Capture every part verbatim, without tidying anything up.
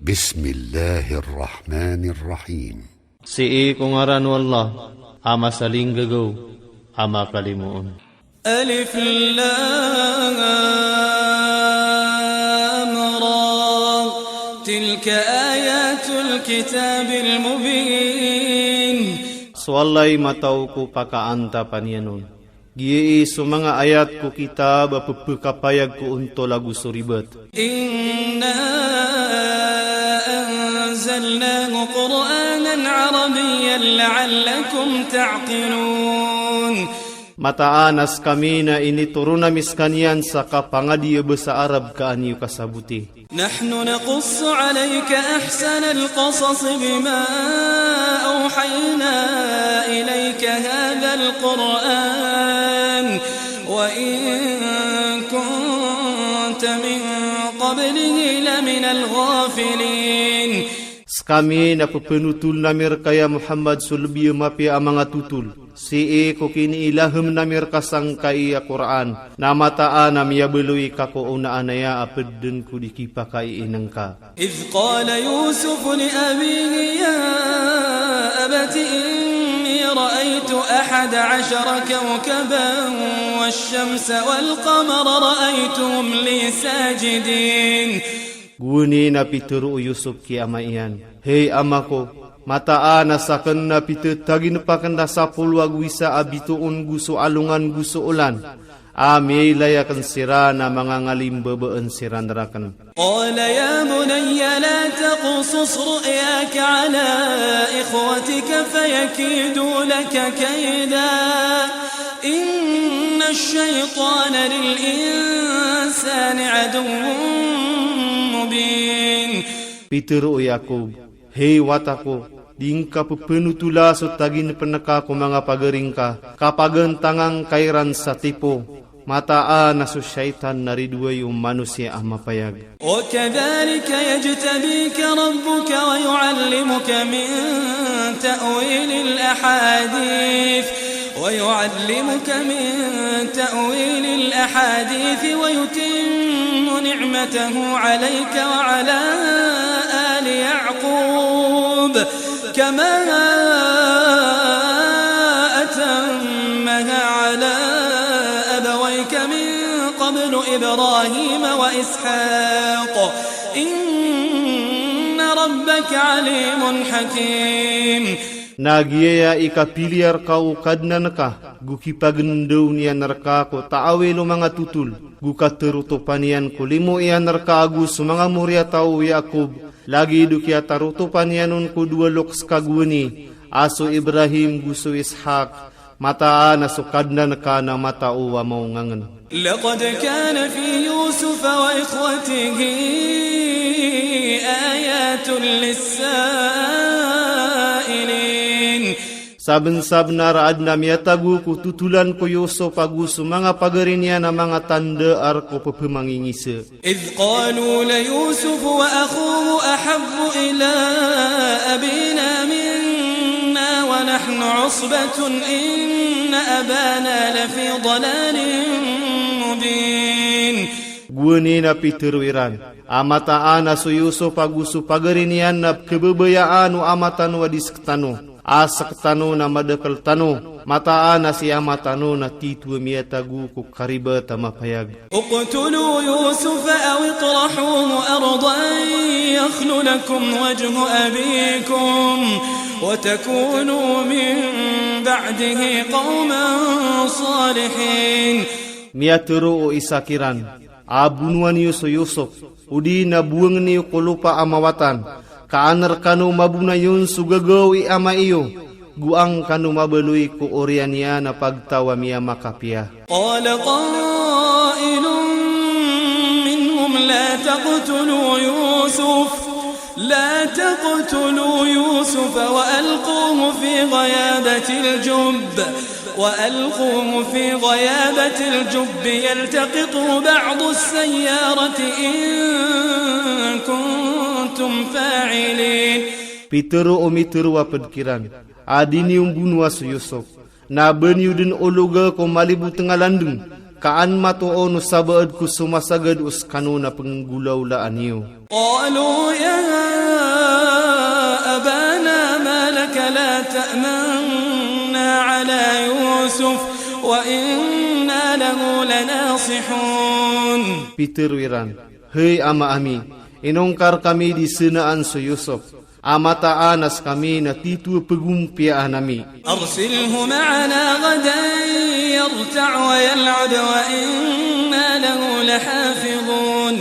Bismillahir Rahmanir Rahim. Sii ko ngaran o Allah, a Masalinggagaw, a Makalimoon. Alif Lam Ra. Tilka ayatul kitabil mubin. So Allah i mataw ko pakaantapan iyan on. Giyai so manga ayat ko kitab a pepekapayag ko ontol ago so ribat. Inna anzalnahu Qur'anan Arabiyyan la'allakum ta'qilun. Mataan a sekami na initoron ami sekaniyan sa kapangadi a basa Arab ka an iyo kasaboti. Nahnu naqussu alayka ahsanal qasasi bima awhayna ilayka hadhal Qur'an wa in kunta min qablihi laminal ghafilin. Sekami na pepenotoln ami reka ya Muhammad so lebi a mapiya a manga totol. Sii ko kiniilahem ami reka sangkai a Qur'an, na mataan a miyabaloy ka ko onaan aya a ped den ko di kipakaiineng ka. Idh qala Yusuf li abihi ya abati inni ra'aytu ahada ashara kawkaban wash-shamsa wal-qamara ra'aytuhum li sajidin. Gowani na pitero o Yusuf ki ama iyan, "Hay ama ko, mataan a saken na pitetaginep aken a sapolo ago isa a bitoon go so alongan go so olan, a miyailay aken siran a manga ngalimbabaen siran raken." Qala ya bunayya la taqsus ru'yaka ala ikhwatika fayakidu laka kayda. Innash shaytana lil insani aduwwun mubin. Pitero o Yakob, "Hay wata ko, di ngka pepenotola so taginepen ka ko manga pagari ngka, ka pagantangan ka iran sa tipo. Mataan a so shaytan na ridoay o manosiya a mapayag." Wa kadhalika yajtabika rabbuka wa yu'allimuka min ta'wilil ahadith, wa yu'allimuka min ta'wilil ahadith wa yutimmu ni'matahu alayka wa ala ali Ya'qub kama atammaha ala abawayka min qablu Ibrahima wa Ishaq. Inna rabbaka alimun hakim. Na giyaya i kapiliya reka o Kadnan ka, go kipagendaw niyan reka ko ta'wil o manga totol, go katerotopan iyan ko limo iyan reka ago so manga moriyataw o Yakob, lagid o kiyatarotopan iyan on ko dowa loks ka gowani, a so Ibrahim go so Ishaq, mataan a so Kadnan ka na matao a maongangen. Laqad kana fi Yusufa wa ikhwatihi ayatun lis-sa'ilin. Sabensaben a raad na miyatago ko totolan ko Yusuf ago so manga pagari niyan a manga tanda a rek o pepemangingisa. Idh qalu la Yusufu wa akhuhu ahabbu ila abina minna wa nahnu usbatun inna abana lafi dalalin mubin. Gowani na pitero iran a mataan a so Yusuf ago so pagari niyan na kebabayaan o ama tano a di sektano. A sektano na madakel tano, mataan a si ama tano na tito a miyatago ko karibat a mapayag. Uqtulu Yusufa aw itrahuhu ardan yakhlu lakum wajhu abikum wa takunu min ba'dihi qawman salihin. Miyatero o isa kiran a bonoa niyo so Yusuf, odi na bowang niyo ko lopa a mawatan, ka an rekano mabonayon so gagaw i ama iyo, go an kano mabaloy ko oriyan iyan a pagtaw a miyamakapiya. Qala qailun minhum la taqtulu Yusuf, la taqtulu Yusufa wa alquhu fi ghayabatil jubb. Wa alquhu fi ghayabatil jubbi yaltaqithu ba'dus sayyarati in kuntum fa'ilin. Pitero o mitero a ped kiran a di niyo mbonoa so Yusuf, na ba niyo den ologa ko maliboteng a landeng, Ka an matoon o sabaad ko somasagad o skano na pnggolawlaan iyo. قالوا يا أبانا ما لك لا تأمنا على يوسف وإنا له لناصحون. Pitharo iran, "Hay ama ami, inongkar kami di senaan so Yusuf, a mataan a skami na tito a pegompiyaan ami. أرسله معنا غدا يرتع ويلعب وإنا له لحافظون."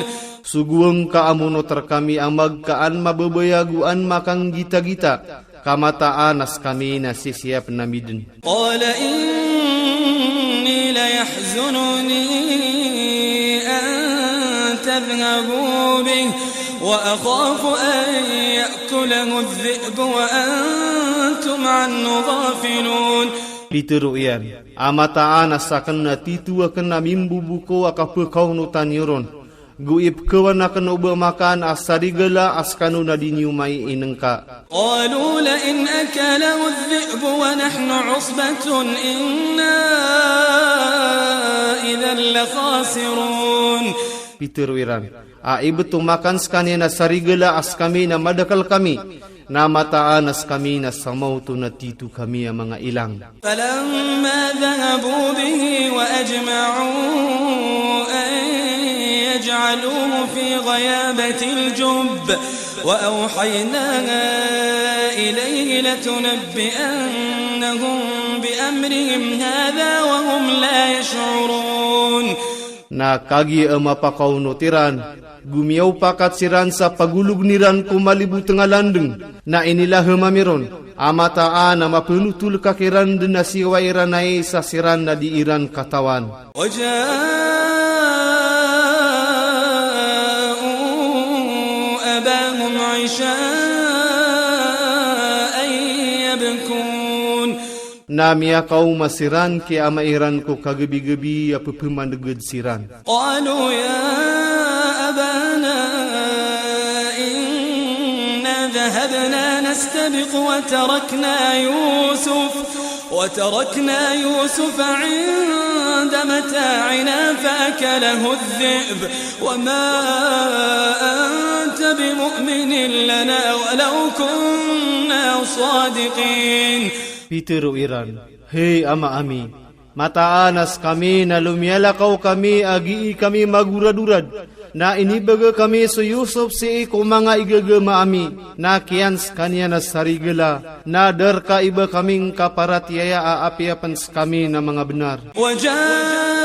Sogoan ka a monot rkami a magka an mababaya ago an makanggitagita, ka mataan a skami na sisiyapn ami dn. قال إني ليحزنني أن تذهبوا به وأخاف أن يأكله الذئب وأنتم عنه غافلون. Pitharo iyan, "A mataan a sakn na tito akn a mimbobokaw a kapekaonotan iyo ron, go ipkawan akn o ba makan a sarigala a skano na di niyo maiinengka." قالوا لئن أكله الذئب ونحن عصبة إنا إذا لخاسرون. Pitharo iran, "A ibt o makan skaniyan a sarigala a skami na madakl kami, na mataan a skami na samaoto na tito kami a manga ilang." فلما ذهبوا به وأجمعوا أن يجعلوه في غيابة الجب وأوحينا إليه لتنبئنهم بأمرهم هذا وهم لا يشعرون. Na kagiya a mapakaonot iran, go miyaopakat siran sa pagologn iran ko malibotng a landng, na inilahem ami ron a mataan a mapenotol ka kiran dn a siyowa iran a isa siran na di iran katawan. وجاءوا أباهم عشاء يبكون. Na miyakaoma siran ki ama iran ko kagabigabi a pepemaneged siran. قالوا يا أبانا إنا ذهبنا نستبق وتركنا يوسف وتركنا يوسف عند متاعنا فأكله الذئب وما أنت بمؤمن لنا ولو كنا صادقين. Pitharo iran, "Hay ama ami, mataan a skami na lomiyalakaw kami a gii kami magoradorad, na inibaga kami so Yusuf sii ko manga igagama ami, na kiyan skaniyan a sarigala, na da rka i ba kami ngkaparatiyaya a apiya pn skami na manga bnar."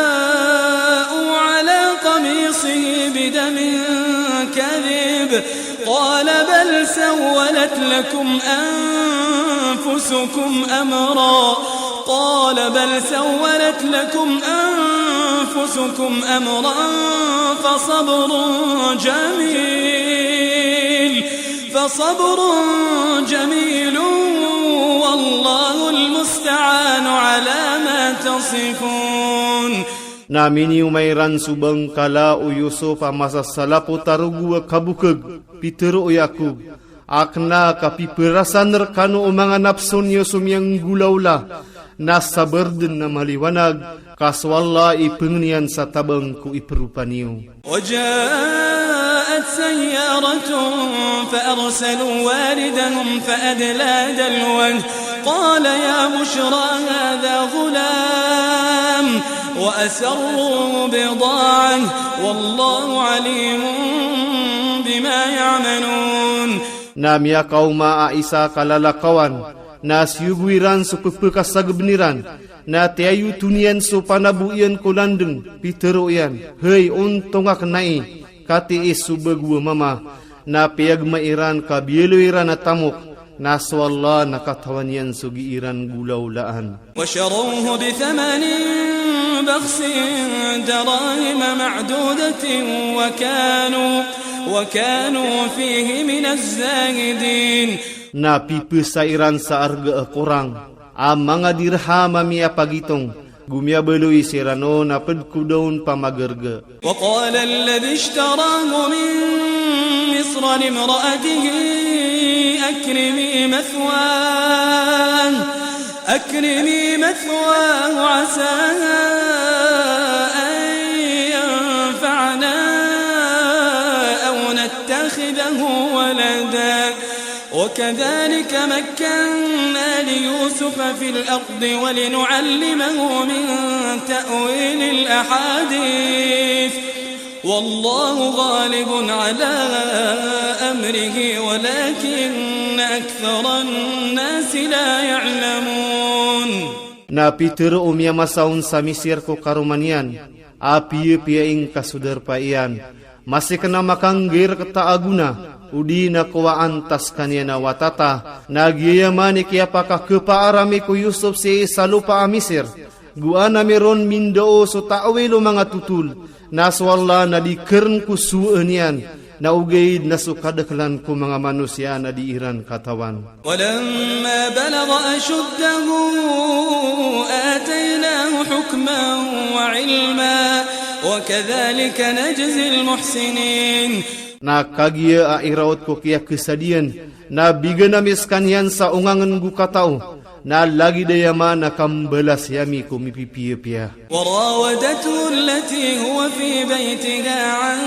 وجاءوا على قميصه بدم كذب قال بل سولت لكم أنفسكم أمرا قال بل سولت لكم أنفسكم أمرا فصبر جميل فصبر جميل والله المستعان على ما تصفون. Na miniyoma iran so bangkala o Yusuf a masasalapot a rogo a kabokeg, pitharo o Yakub, a kna ka piperasan rkano o manga napso niyo so miyanggolawla, na sabar dn a maliwanag, ka so Allah i pangnin iyan sa tabang ko iperopa niyo. وجاءت سيارة فأرسلوا واردهم فأدلى دلوه قال يا بشرى هذا غلام وأسروه بضاعة والله عليم بما يعملون. Na miyakaoma a isa ka lalakawan, na siyogo iran so pepekasagebn iran, na tiyayoton iyan so panabo iyan ko landng, pitharo iyan, "Hay, ontong akn ai, katii so bago a mama." Na piyagma iran ka biyaloy iran a tamok, na so Allah na katawan iyan so gii ran golawlaan. وشروه بثمن بخس دراهم معدودة وكانوا وكانوا فيه من الزاهدين. Na pipesa iran sa arga a korang a manga dirham a miyapagitong, go miyabaloy siran on a ped ko da on pamagarga. وقال الذي اشتراه من مصر لامرأته أكرمي مثواه أكرمي مثواه عسى ولدا. وكذلك مكنا ليوسف في الأرض ولنعلمه من تأويل الأحاديث. والله غالب على أمره ولكن أكثر الناس لا يعلمون. Na pitharo o miyamasa on sa Misir ko karoma niyan a piyapiya ingka so darpa iyan. Masi kna makanggay rkta a gona, odi na kowaan ta skaniyan a wata ta, na giyaya man i kiyapakakhapaar ami ko Yusuf sii sa lopa a Misir. Go ana mi ron mindao so ta'wil o manga totol, na so Allah na di kereng ko sowaan iyan, na ogaid na so kadaklan ko manga manosiya na di iran katawan. ولما بلغ أشده آتيناه حكما وعلما وكذلك نجزي المحسنين. Na kagiya a iraot ko kiyakasadiyan, na bigan ami skaniyan sa ongangen go katao, na lagid aya man a kambalasi ami ko mipipiyapiya. وراودته التي هو في بيتها عن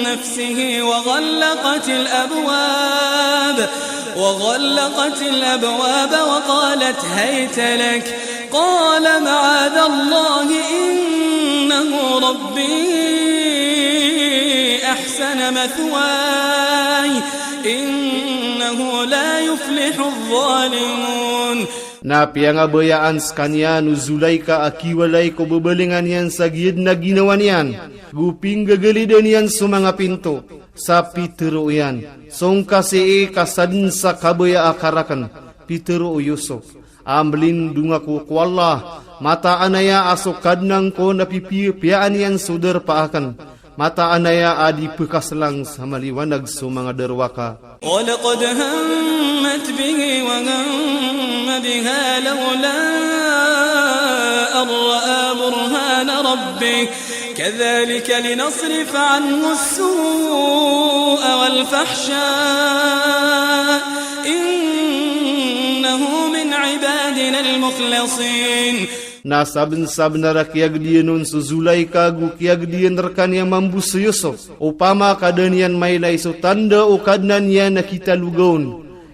نفسه وغلقت الأبواب، وغلقت الأبواب وقالت هيت لك، قال معاذ الله إنه ربي أحسن مثواي إنه لا يفلح الظالمون. Na piyangabayaan skaniyan o Zulaika a kiwalay ko babalingan iyan sa giyaden a ginawa niyan, go pinggagalidan iyan so manga pinto, sa pitharo iyan, song ka sii ka saden sa kabaya aka raken, pitharo o Yusuf, a mlindong ako ko Allah, mataan aya a so Kadnan ko na pipiyapiyaan iyan so darpa aken, mataan aya a di pekaslang sa maliwanag so manga darowaka. ولقد همت به وهم بها لولا أن رأى برهان ربه كذلك لنصرف عنه السوء والفحشاء إنه من عبادنا المخلصين. Na sabensabenar a kiyagediyan on so Zulaika go kiyagediyan rekaniyan mambo so Yusuf, opama ka da niyan mailay so tanda o Kadnan iyan a kitaloga on.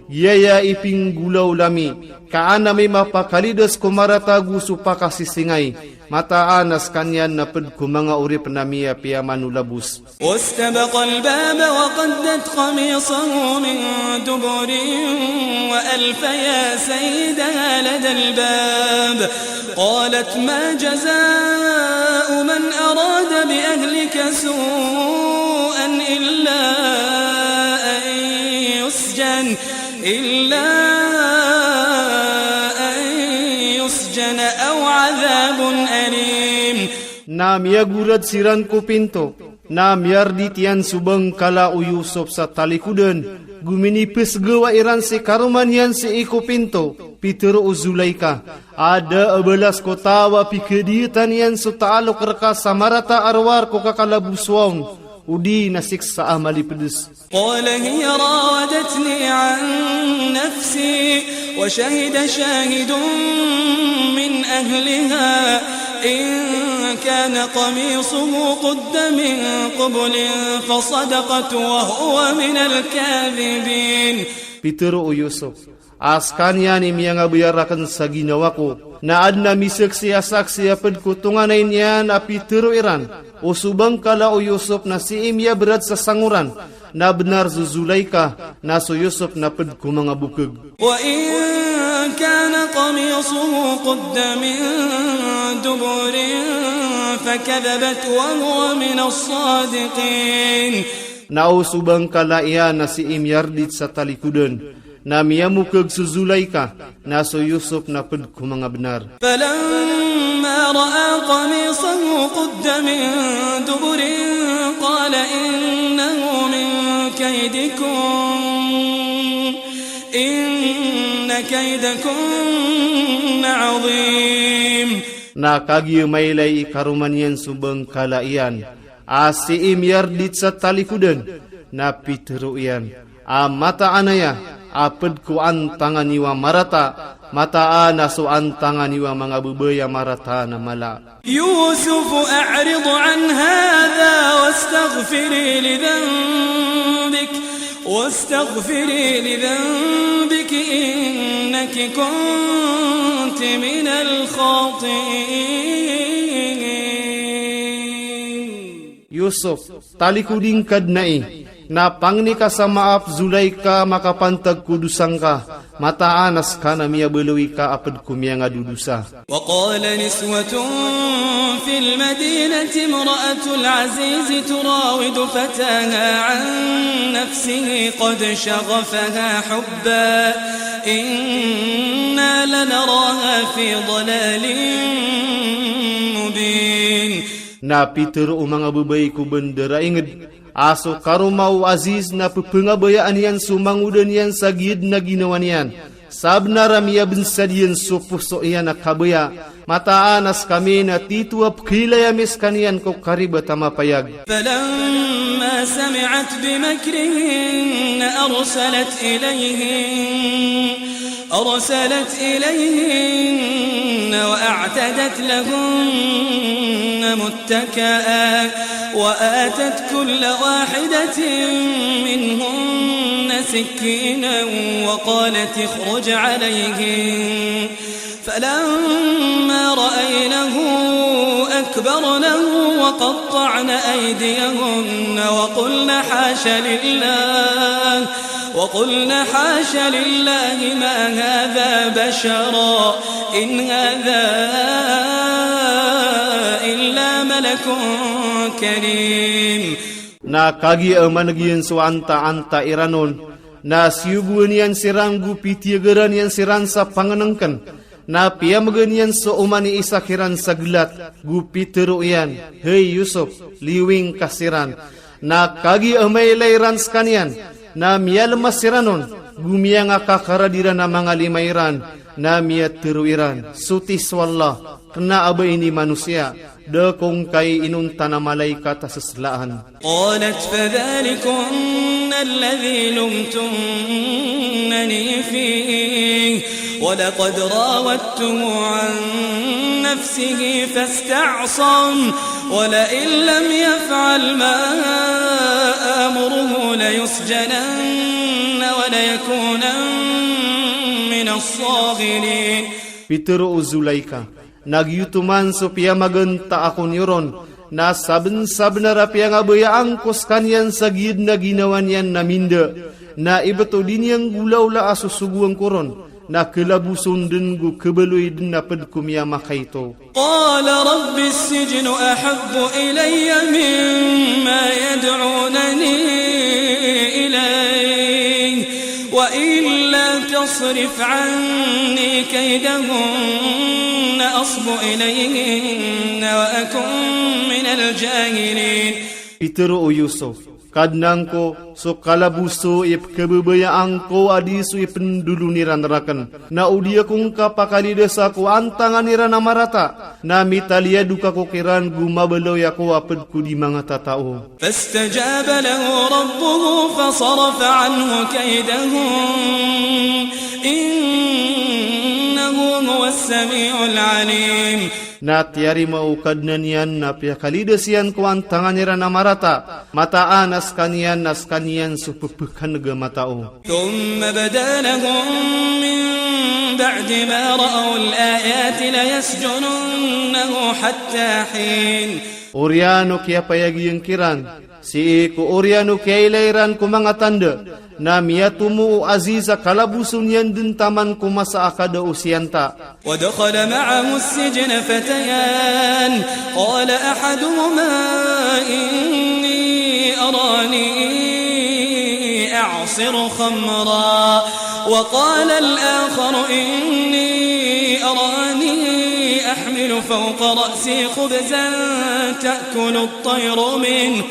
Giyaya i pinggolawla mi, ka an ami mapakalidas ko marata go so pakasisingay, mataan a skaniyan na ped ko manga oripen ami a piyamanolabos. واستبق الباب وقد قميصه من دبر وألف يا سيدها لدى الباب. قالت ما جزاء من أراد بأهلك سوءا إلا أن يسجن، إلا أن يسجن أو عذاب أليم. Na miyagorad siran ko pinto, na miyardit iyan so bangkala o Yusuf sa talikoden, go minipesgewa iran si karoma niyan sii ko pinto, pitharo o Zulaika, a da a balas ko taw a pikediyetan iyan so taalok reka sa marata a rowar ko kakalabosawa on, odi na siksa a malipedes. قال هي راودتني عن نفسي وشهد شاهد من أهلها إن كان قميصه قد من قبل فصدقت وهو من الكاذبين. Pitharo o Yusuf, a skaniyan i miyangabaya raken sa ginawa ko, na aden a misaksi a saksi a ped ko tonganay niyan a pitharo iran, o so bangkala o Yusuf na sii miyaberad sa sangoran, na benar so Zulaika, na so Yusuf na ped ko manga bokeg. وإن كان قميصه قد من دبر فكذبت وهو من الصادقين. Na o so bangkala iyan na sii miyardit sa talikoden, na miyamokeg so Zulaika, na so Yusuf na ped ko manga benar. فلما رأى قميصه قد من دبر قال إنه من كيدكن إن كيدكن عظيم. Na kagiya mailay i karoma niyan so bangkala iyan a sii miyardit sa talikoden, na pitharo iyan a mataan aya a ped ko antangan iyo a marata, mataan a so antangan iyo a manga babay a marata na mala. يوسف أعرض عن هذا واستغفري لذنبك واستغفري لذنبك إنك كنت من الخاطئين. Yusuf, talikodi ngka dn ai, na pangni ka sa maap, Zulaika, makapantag ko dosa ngka, mataan a ska na miyabaloy ka a pd ko miyangadodosa. وقال نسوة في المدينة امرأة العزيز تراود فتاها عن نفسه قد شغفها حبا إنا لنراها في ضلال مبين. Na pitharo o manga babay ko bandar a ingd a so karoma o Aziz na pphangabayaan iyan so mangoda niyan sa giya dn a ginawa niyan. Sabnar a miyabnsad iyan so poso iyan a kabaya, mataan a skami na tito a pkhailay ami skaniyan ko karibat a mapayag. فلما سمعت بمكرهن أرسلت إليهن أرسلت إليهن وأعتدت لهن متكئا وآتت كل واحدة منهن سكينا وقالت اخرج عليهن فلما رأينه أكبرنه وقطعن أيديهن وقلن حاش لله وقلن حاش لله ما هذا بشرا إن هذا إلا ملك كريم. Na kagiya a maneg iyan so antaanta iran on, na siyogoan iyan siran go pitiyagaran iyan siran sa pangnngkn. Na piyamgan iyan so oman i isa kiran sa glat, go pitharo iyan, hay Yusuf, liwing ka siran. Na kagiya a mailay ran skaniyan, na miyalmas siran on, go miyangakakarad iran a manga lima iran, na miyatharo iran, soti so Allah, kna a ba ini manosiya, da ko ngkai inonta a malaikat a seslaan. قالت فذلكن الذي لمتنني فيه ولقد راودته عن نفسه فاستعصم ولئن لم يفعل ما آمره ليسجنن وليكونا من الصاغرين. Pitharo o Zulaika, na giyoto man so piyamaganta ako niyo ron, na sabnsabnar a piyangabayaan ko skaniyan sa giya dn a ginawa niyan na minda, na ibt o di niyan nggolawlaa so sogoan ko ron, na kalaboson dn go kabaloy dn a pd ko miyamakaito. قال رب السجن أحب إلي مما يدعونني إليه وإلا تصرف عني كيدهن أصب إليهن وأكن من الجاهلين. Pitharo o Yusuf, Kadnan ko, so kalaboso i pkhababayaan ko a di so ipndolon iran rakn. Na o di ako ngka pakalidasa ko antangan iran a marata, na mitaliyadok ako kiran go mabaloy ako a pd ko di manga tatao. فاستجاب له ربه فصرف عنه كيدهن إنه هو السميع العليم. Na tiyarima o Kadnan iyan na piyakalidas iyan ko antangan iran a marata, mataan a skaniyan na skaniyan so pphakan'g a matao. ثم بدا لهم من بعد ما رأوا الآيات ليسجننه حتى حين. Oriyan o kiyapayagi iyan kiran sii ko oriyan o kiyailay iran ko manga tanda, na miyatomo o Aziz a kalaboso niyan dn taman ko masa a kada o siyanta. ودخل معه السجن فتيان قال أحدهما إني أراني أعصر خمرا وقال الآخر إني أراني أحمل فوق رأسي خبزا تأكل الطير منه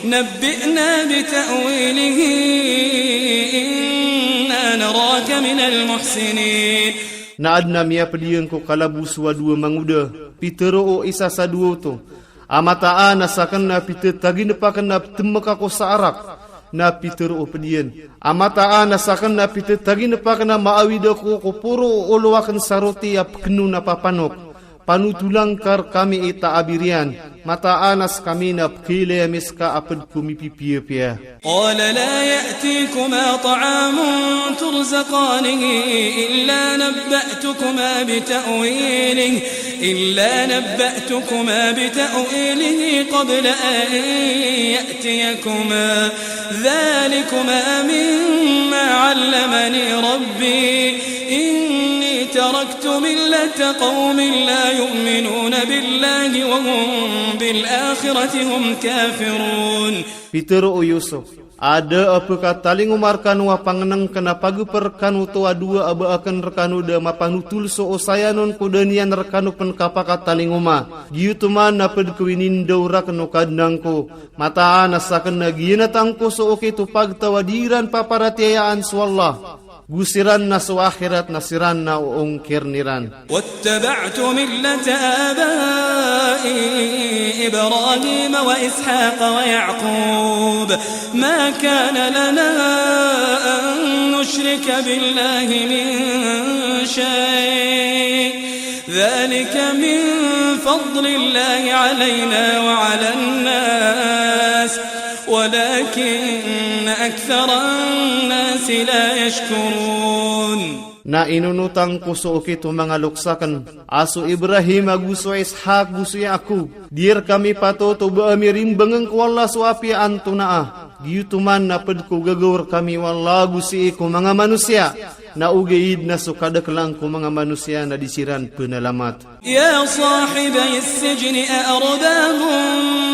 نبئنا بتأويله إنا نراك من المحسنين. Na adn a miyapd iyan ko kalaboso a dowa mangoda, pitharo o isa sa dowa oto a mataan a sakn na pitataginp akn a ptmk ako sa arak, na pitharo o pd iyan a mataan a sakn na pitataginp akn a maawid ako ko poro o olo akn sa roti a pkno na papanok. Panotolan ka rkami i taabir iyan, mataan a skami na pkhailay ami ska a pd ko mipipiyapiya. قال لا يأتيكما طعام ترزقانه إلا نبأتكما بتأويله، إلا نبأتكما بتأويله قبل أن يأتيكما، ذلكما مما علمني ربي، إني تركت ملة قوم لا يؤمنون بالله وهم بالآخرة هم كافرون. Pitharo o Yusuf, a da a pkatalingoma rkano a pangnngkn a pagpr rkano oto a dowa a ba akn rkano da mapanotol so osayan on ko da niyan rkano pn kapakatalingoma. Giyoto man a pd ko inindaw rakn o Kadnan ko, mataan a sakn na giyanatan ko so okit o pagtaw a di iran paparatiyayaan so Allah. Go siran na so akhirat na siran na o ongkirn iran. واتبعت ملة آبائي إبراهيم وإسحاق ويعقوب ما كان لنا أن نشرك بالله من شيء، ذلك من فضل الله علينا وعلى الناس ولكن أكثر الناس لا يشكرون. Na inonotan ko so okit o manga loks akn, a so Ibrahim ago so Ishak ago so Yaqub. Di rkami patot o ba ami rimbangn ko Allah so apiya antonaa. Giyoto man a pd ko gagaw rkami o Allah ago sii ko manga manosiya. Na ogaid na so kadaklan ko manga manosiya na di siran pnalamat. يا صاحبي السجن أأرباب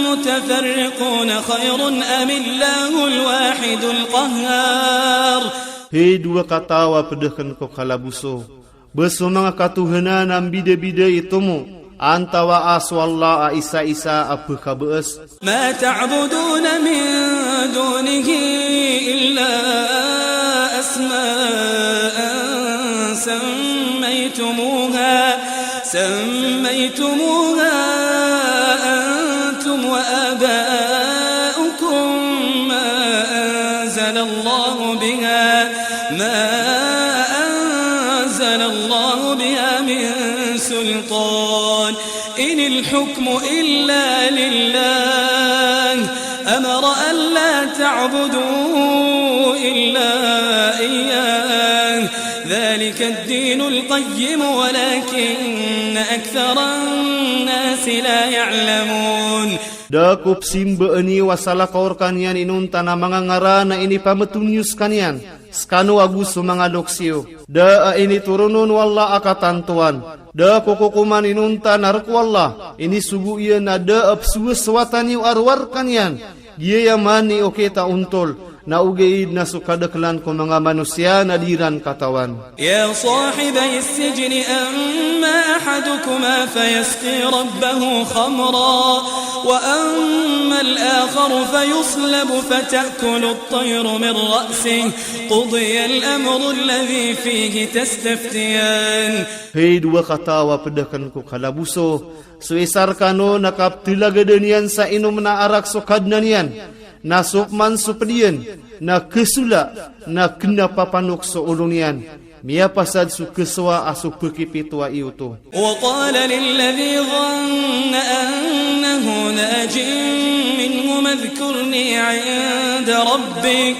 متفرقون خير أم الله الواحد القهار. Hay dowa kataw a pd akn ko kalaboso, ba so manga katohanan a mbidabida i tomo, antawaa so Allah a isaisa a pkhabaas. ما تعبدون من دونه إلا أسماء سميتموها، سميتموها أنتم وآباؤكم ما أنزل الله بها، ما أنزل الله بها من سلطان، إن الحكم إلا لله أمر ألا تعبدوا إلا إياه ذلك الدين القيم ولكن أكثر الناس لا يعلمون. Da ko psimbaan iyo a salakaw rkaniyan inonta na manga ngaran a inipamtoon iyo skaniyan, skano ago so manga loks iyo. Da a initoron on o Allah a katantowan. Da ko kokoman inonta na rk o Allah, inisogo iyan a da a pzowasowatan iyo a rowar rkaniyan. Giyaya man i okit a ontol, na ogaid na so kadaklan ko manga manosiya na di iran katawan. يا صاحبي السجن أما أحدكما فيسقي ربه خمرا وأما الآخر فيصلب فتأكل الطير من رأسه، قضي الأمر الذي فيه تستفتيان. Hay dowa kataw a pd akn ko kalaboso, so isa rkano na kaptalagadn iyan sa inom a arak so kadnan iyan, na so pman so pd iyan na khasola, na kna papanok so olo niyan. Miyapasad so khasowa a so pkhipitowa iyo oto. وقال للذي ظن أنه ناج منهما اذكرني عند ربك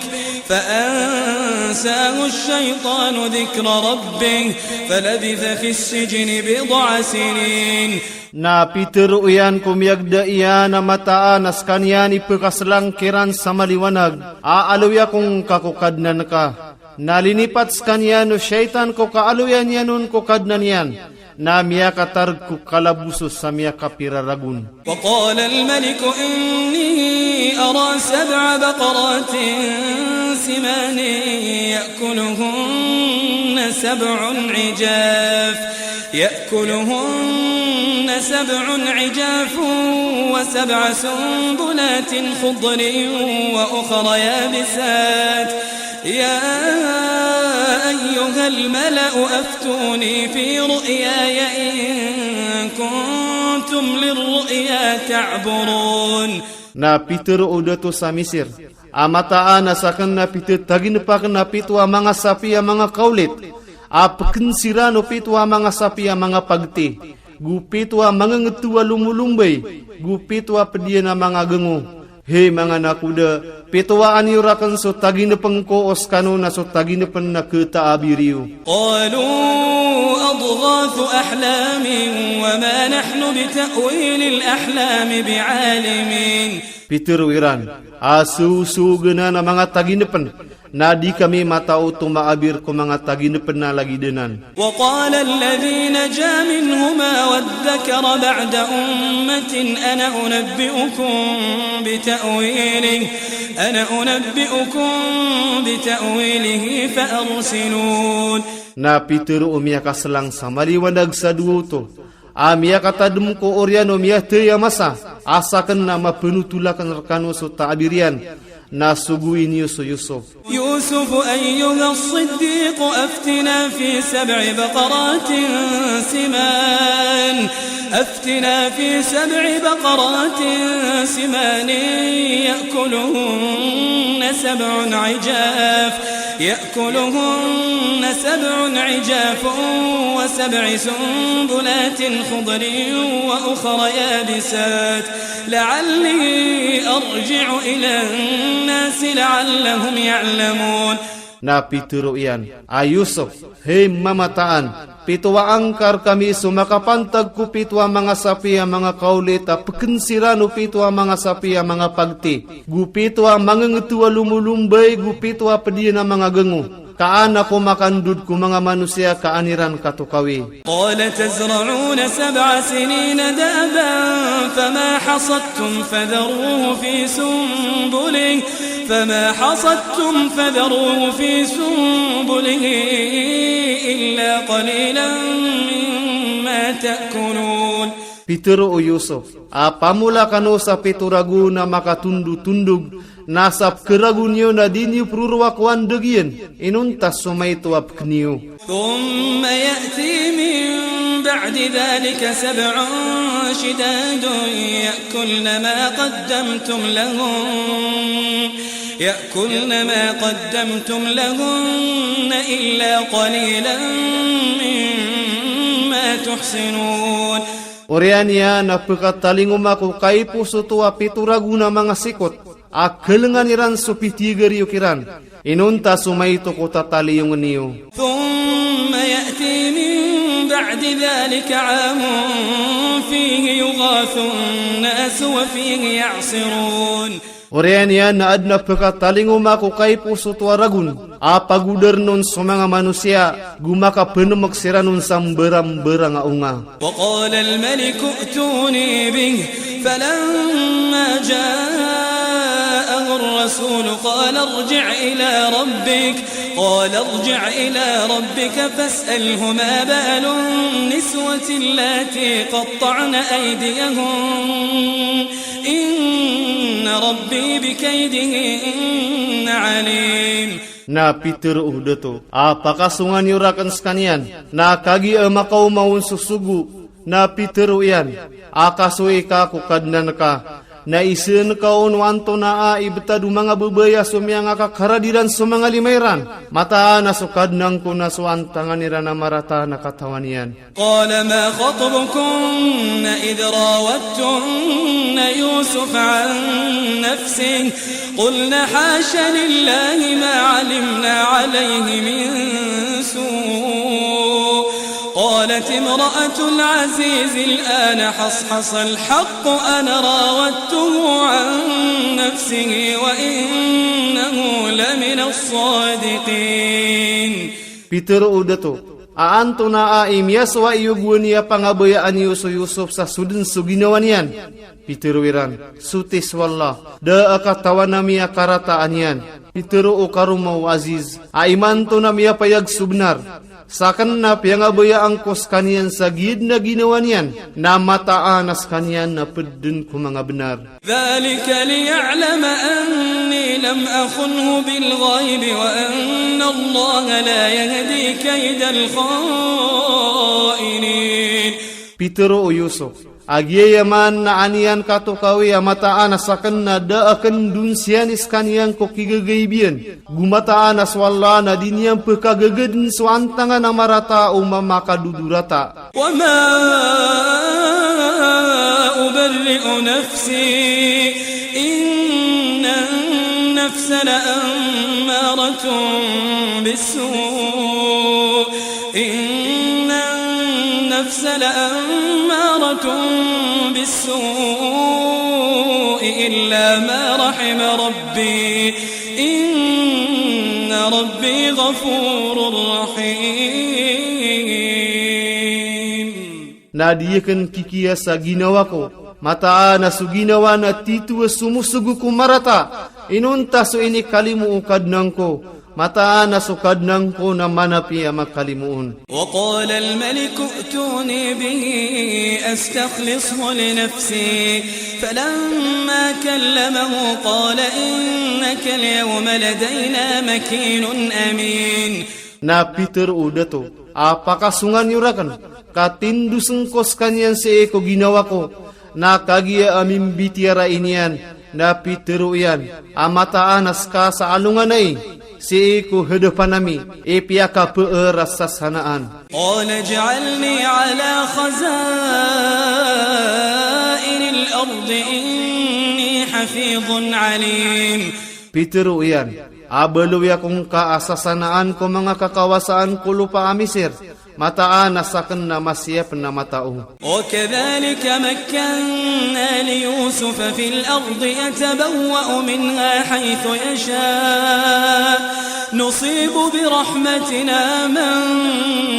فأنساه الشيطان ذكر ربه فلبث في السجن بضع سنين. Na pitharo iyan ko miyagda iyan a mataan a skaniyan i pkhaslang kiran sa maliwanag a aloya ko ngka ko Kadnan ka. Na linipat skaniyan o shaytan ko kaaloya niyan on ko Kadnan iyan. Na miyakatarg ko kalaboso sa miyakapira ragon. وقال الملك إني أرى سبع بقرات سمان يأكلهن سبع عجاف، يأكلهن سبع عجاف وسبع سنبلات خضر وأخر يابسات، يا أيها الملأ أفتوني في رؤياي إن كنتم للرؤيا تعبرون. Na pitharo o dato sa Misir a mataan a sakn na pithataginpa akn a pito a manga sapi a manga kaolit a pknsiran o pito a manga sapi a manga pagti. Go pito a mangenggeto a lomolombay, go pito a ped iyan a manga gengo. Hay manga nakoda, pitoaan iyo raken so taginepeng ko o sekano na so taginepen na ketaabir iyo. قالوا أضغاث أحلام وما نحن بتأويل الأحلام بعالمين. Pitero iran, a sosogen anan a manga taginepen, na di kami matao tomaabir ko manga taginepen a lagid anan. وقال الذي نجا منهما وادكر بعد أمة أنا أنبئكم بتأويله، أنا أنبئكم بتأويله فأرسلون. Na pitero o miyakaselang sa maliwanag sa dowa oto a miyakatadem ko oriyan o miyathay a masa, a saken na mapenotol aken rekano so taabir iyan, na sogoin iyo so Yusuf. يوسف أيها الصديق أفتنا في سبع بقرات سمان، أفتنا في سبع بقرات سمان يأكلهن سبع عجاف، يأكلهن سبع عجاف وسبع سنبلات خضر وأخر يابسات لعلي أرجع إلى الناس لعلهم يعلمون. Na pitero iyan a Yusuf, hay mamataan, pitoaan ka rekami so makapantag ko pito a manga sapi a manga kaolit a peken siran o pito a manga sapi a manga pagti, go pito a mangenggeto a lomolombay, go pito a ped iyan a manga gengo. Ka an ako makandod ko manga manosiya ka an iran katokawi. قال تزرعون سبع سنين دأبا فما حصدتم فذروه في سنبله، فما حصدتم فذروه في سنبله إلا قليلا مما تأكلون. Pitero o Yusuf a pamola kano sa pito ragon a makatondotondog, na sa pekeragon iyo na di niyo perorowa ko andeg iyan, inonta so maito a peken iyo. ثم يأتي من بعد ذلك سبع شداد يأكلن ما قدمتم لهن، يأكلن ما قدمتم لهن إلا قليلا مما تحصنون. Oriyan iyan na pekatalingoma ko kaiposoto a pito ragon a manga sikot a kelengan iran so pitigar iyo kiran, inonta so maito ko tataliyongen iyo. ثم يأتي من بعد ذلك عام فيه يغاث الناس وفيه يعصرون. Oriyan iyan na aden a pekatalingoma ko kaiposoto a ragon a pagodarn on so manga manosiya, go makapenemek siran on sa mbarambarang a onga. وقال الملك ائتوني به فلما جاءه الرسول قال ارجع إلى ربك، قال ارجع إلى ربك فاسأله ما بال النسوة اللاتي قطعن أيديهن إن ربي بكيدهن عليم. Na pitero o dato a pakasongan iyo raken sekaniyan, na kagiya makaoma on so sogo. Na pitero iyan a kasoy ka ko Kadnan ka, na iseen ka on o antonaa i betad o manga babay a so miyangakakarad iran so manga lima iran. Mataan a so Kadnan ko na so antangan iran a marata na katawan iyan. قال ما خطبكن إذ راودتن يوسف عن نفسه قلن حاش لله ما علمنا عليه من سوء، قالت امرأة العزيز الآن حصحص الحق أنا راودته عن نفسه وإنه لمن الصادقين. Pitero o dato a antonaa i miyasowa iyo gowani a pangabayaan iyo so Yusuf sa soden so ginawa niyan. Pitero iran, soti so Allah, da a katawan ami a karataan iyan. Pitero o karoma o Aziz a imanto na miyapayag so benar. Saken na piyangabayaan ko sekaniyan sa giyaden a ginawa niyan, na mataan a sekaniyan na ped den ko manga benar. ذلك ليعلم أني لم أخنه بالغيب وأن الله لا يهدي كيد الخائنين. Pitero o Yusuf A giyaya man na an iyan katokawi a mataan a sakn na da akn dn siyan i skaniyan ko kigagaibiyan. Go mataan a so Allah na di niyan pkagagdn so antangan a marata o mamakadodorata. وما أبرئ نفسي إن النفس لأمارة بالسوء إن النفس لأمارة بالسوء إلا ما رحم ربي إن ربي غفور رحيم. Na di akn kikiya sa ginawa ko, mataan a so ginawa na tito a somosog ko marata, inonta so inikalimo o Kadnan ko, mataan a so Kadnan ko na manapiya a makalimo on. وقال الملك ائتوني به أستخلصه لنفسي فلما كلمه قال إنك اليوم لدينا مكين أمين. Na pitharo o dato a pakasongan iyo rakn ka tindosn ko skaniyan sii ko ginawa ko. Na kagiya a mimbitiyarai niyan na pitharo iyan a mataan a ska sa alongan ai sii ko hadapan ami i piyakapeer a sasanaan. قال اجعلني على خزائن الأرض إني حفيظ عليم. Pitharo iyan a baloy ako ngka a sasanaan ko manga kakawasaan ko lopa a Misir, mataan a sakn na masiyap na matao. وكذلك مكنا ليوسف في الأرض يتبوأ منها حيث يشاء نصيب برحمتنا من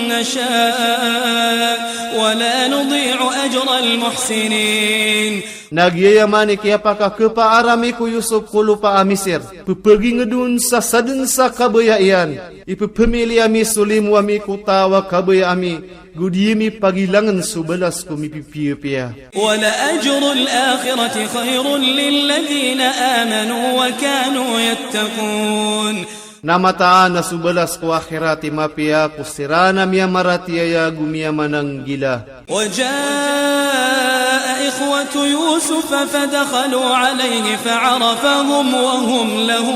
نشاء ولا نضيع أجر المحسنين. Na giyaya man i kiyapakakhapaar ami ko Yusuf ko lopa a Misir, pphagingd on sa sadn sa kabaya iyan, ipphmili ami so limo ami ko taw a kabaya ami, go di ami pagilangn so balas ko mipipiyapiya. ولأجر الآخرة خير للذين آمنوا وكانوا يتقون. Na mataan a so balas ko akhirat i mapiya ko siran a miyamaratiyaya go miyamananggila. وجاء إخوة يوسف فدخلوا عليه فعرفهم وهم له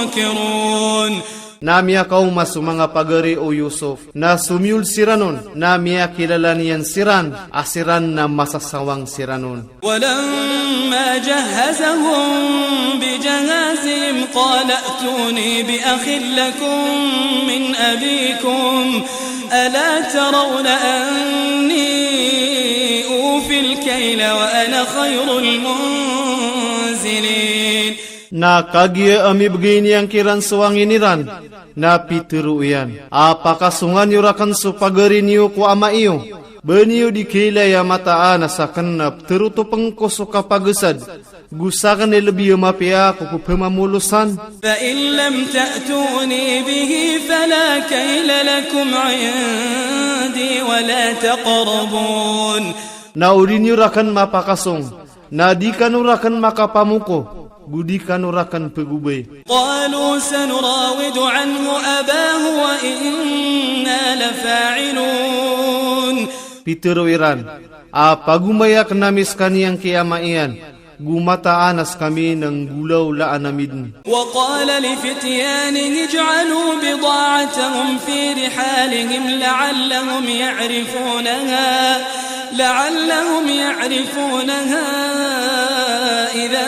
منكرون. Na miyakaoma so manga pagari o Yusuf, na somiyold siran on, na miyakilala niyan siran a siran na masasawang siran on. ولما جهزهم بجهازهم قال ائتوني بأخ لكم من أبيكم ألا ترون أني أوفي الكيل وأنا خير المنزلين. Na kagiya a mibgay niyan kiran so angin iran, na pitharo iyan a pakasongan iyo rakn so pagari niyo ko ama iyo, ba niyo di kailay a mataan a sakn na ptharotopn ko so kapagasad, go sakn i lbi a mapiya ko pphamamolosan. فإن لم تأتوني به فلا كيل لكم عندي ولا تقربون. Na o di niyo rakn mapakasong, na di kano rakn makapamoko, go di kano rakn pgobay. قالوا سنراود عنه أباه وإنا لفاعلون. Pitharo iran a pagomayaken ami sekaniyan ki ama iyan, go mataan a sekami na nggolaolaan ami den. وقال لفتيانه اجعلوا بضاعتهم في رحالهم لعلهم يعرفونها، لعلهم يعرفونها إذا